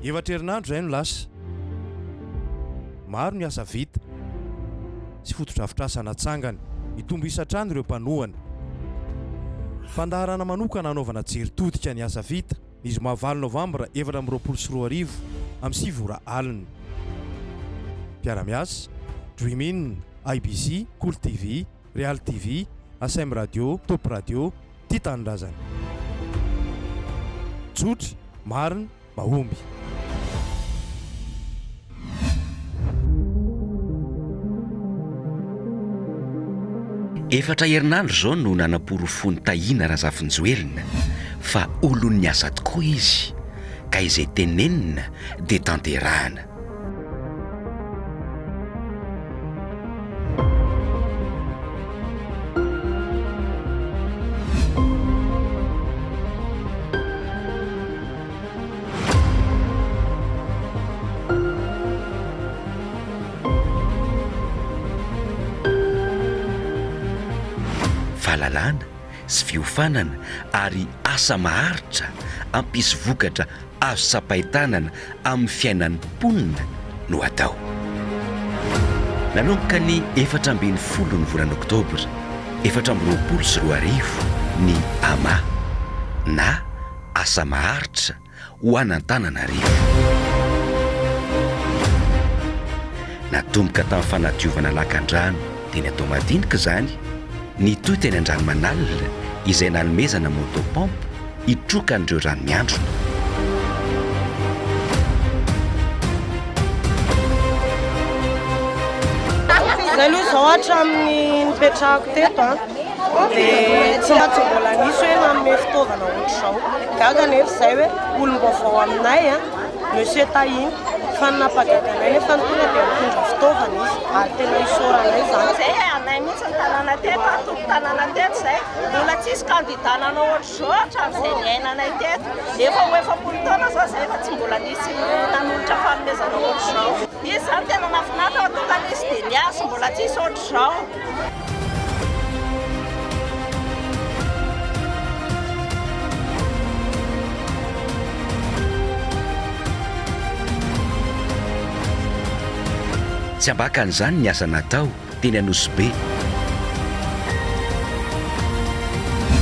Efatra herinandro izay no lasa. Maro ny asa vita sy fotodrafitrasa natsangana. Mitombo isa hatrany ireo mpanohana. Fandaharana manokana hanaovana jery todika ny asa vita ny zoma valo novambra 2024 amin'ny 9 ora alina. Mpiara-miasa, Dream-In, IBC, Kolo TV, Real TV, Asem Radio, Top Radio, Tia Tanindrazana. Tsotra, marina, mahomby. Efatra herinandro izao no nanaporofoan'i Tahiana Razafinjoelina fa olon'ny asa tokoa izy ka izay tenenina dia tanterahana. Fahalalana sy fiofanana ary asa maharitra hampisy vokatra azo tsapain-tanana amin'ny fiainan'ny mponina no atao. Nanomboka ny 14 ny volana oktobra 2024 ny ama na asa maharitra ho an'Antananarivo. Natomboka tamin'ny fanadiovana lakan-drano teny Antohomadinika izany, nitohy teny Andranomanalina izay nanomezana moto pompe hitroka an'ireo rano miandrona. Zay aloha izao hatramin'ny nipetrahako teto an, dia tsy mba tsy mbola nisy hoe nanome fitaovana ohatr'izao. Gaga anefa izay hoe olom-baovao aminay an, Monsieur Tahina, fa ny nampagaga anay nefa ny tonga dia nitondra fitaovana izy ary tena isaoranay izany. Zay anay mihitsy ny tanàna teto, tompon-tanàna teto izay, mbola tsisy kandida nanao ohatr'izao. Zao hatramin'izay niainanay teto, efa ho 40 taona zao izay fa tsy mbola nisy nanolotra fanomezana ohatr'izao. Izy izany tena nahafinaritra fa tonga nisy dia niasa, mbola tsisy ohatr'izao. Tsy ambakan'izany ny asa natao. teny Anosibe.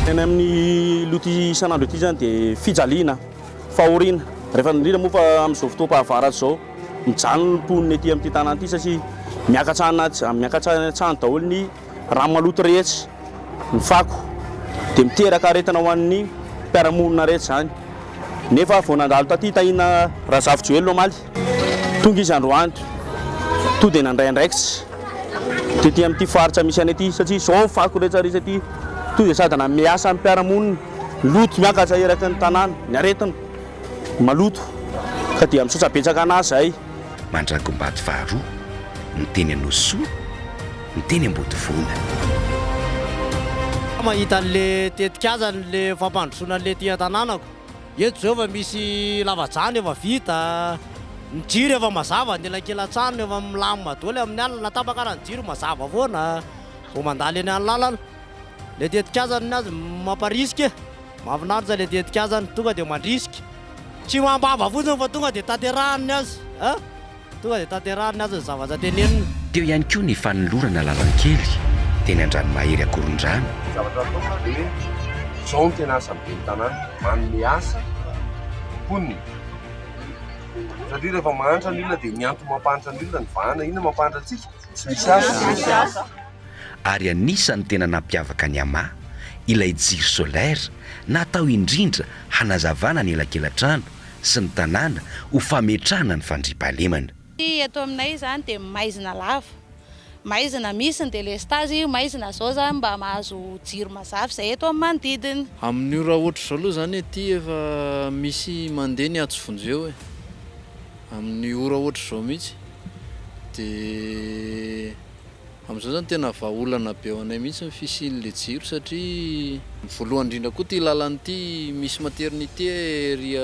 Any amin'ny loto isan'andro ity izany dia fijaliana, fahoriana. Rehefa indrindra moa fa amin'izao fotoam-pahavaratra izao, mijaly ny mponina ety amin'ity tanàna ity satria miakatra anaty, miakatra any an-trano daholo ny rano maloto rehetra, ny fako. Dia miteraka aretina ho an'ny mpiara-monina rehetra izany. Nefa vao nandalo taty Tahina Razafijoelina omaly, tonga izy androany, to dia nandray andraikitra tety amin'ity faritra misy anay ity satria izao ny fako rehetra rehetra ity, to dia sady nanome asa ny mpiara-monina, loto miakatra eraky ny tanàna, ny aretina, maloto, ka dia misaotra betsaka an'azy izahay. Mandragombato faharoa, ny teny Anosisoa, ny teny Ambodivona. Mahita an'le tetikasa an'le fampandrosoana an'le aty an-tanànako. Eto zao efa misy lavadrano efa vita, ny jiro efa mazava, ny elakelan-trano efa milamina daholo amin'ny alina, na tapaka ara ny jiro mazava foana vao mandalo eny amin'ny lalana. Le tetikasa ny azy mamparisika e, mahafinaritra le tetikasany, tonga dia mandrisika. Tsy am-bava fotsiny fa tonga dia tanterahiny ny azy a! Tonga dia tanterahiny azy ny zavatra teneniny. Teo ihany koa ny fanolorana lalankely teny Andranomahery Akorondrano. Ny zavatra ataoko zany dia hoe izao no tena asan'ny ben'ny tanàna, manome asa ny mponina. Satria rehefa mahantra ny olona dia ny antony mampahantra ny olona ny vahana. Inona mampahantra antsika? Tsy misy asa. Ary anisan'ny tena nampiavaka ny ama ilay jiro solaire natao indrindra hanazavana ny elakelatrano sy ny tanàna ho fametrahana ny fandriampahalemana. Ny eto aminay izany dia maizina lava, maizina, misy ny delestazy, maizina izao izany mba mahazo jiro mazava izay eto amin'ny manodidina. Amin'ny ora ohatr'izao aloha izany aty efa misy mandeha ny antso vonjeo e, amin'ny ora ohatr'izao mihitsy, dia Amin'izao zany tena vahaolana be ho anay mihitsy ny fisian'ilay jiro satria voalohany indrindra koa ity lalana ity misy maternité ery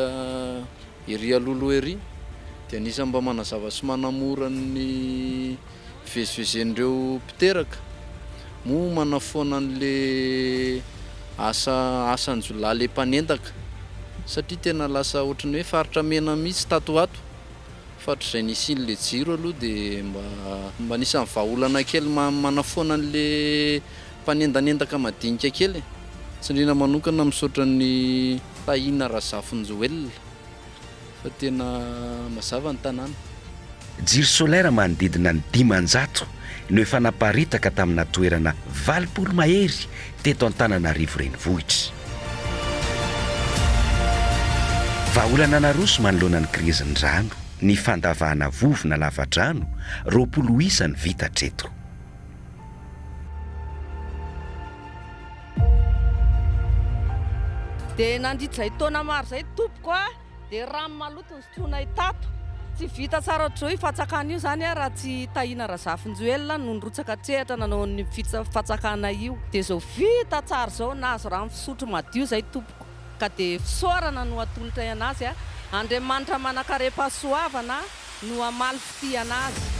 ery alohaloha ery dia anisan'ny mba manazava sy manamora ny fivezivezen'ireo mpiteraka moa manafoana an'le asa asan-jiolahy le mpanendaka. satria tena lasa ohatran'ny hoe faritra mena mihitsy tato ho ato fa hatrizay nisian'le jiro aloha dia mba mba anisan'ny vahaolana kely manafoana an'le mpanendanendaka madinika kely e. Tsindriana manokana misaotra an'i Tahina Razafinjoelina fa tena mazava ny tanàna. Jiro solaire manodidina ny 500 no efa naparitaka tamina toerana 80 mahery teto Antananarivo Renivohitra. Vahaolana naroso manoloana ny krizin'ny rano ny fandavahana vovona lavadrano 20 isa ny vita hatreto. Dia nandritra izay taona maro izay tompoko a, dia rano maloto nosotroinay tato. Tsy vita tsara ohatr'izao io fatsakana io izany raha tsy Tahina Razafinjoelina no nirotsaka an-tsehatra nanao an'io fatsakana io. Dia izao vita tsara izao, nahazo rano fisotro madio izay tompoko. Ka dia fisaorana no atolotray an'azy a. Andriamanitra manankarem-pahasoavana no hamaly fitia an'azy.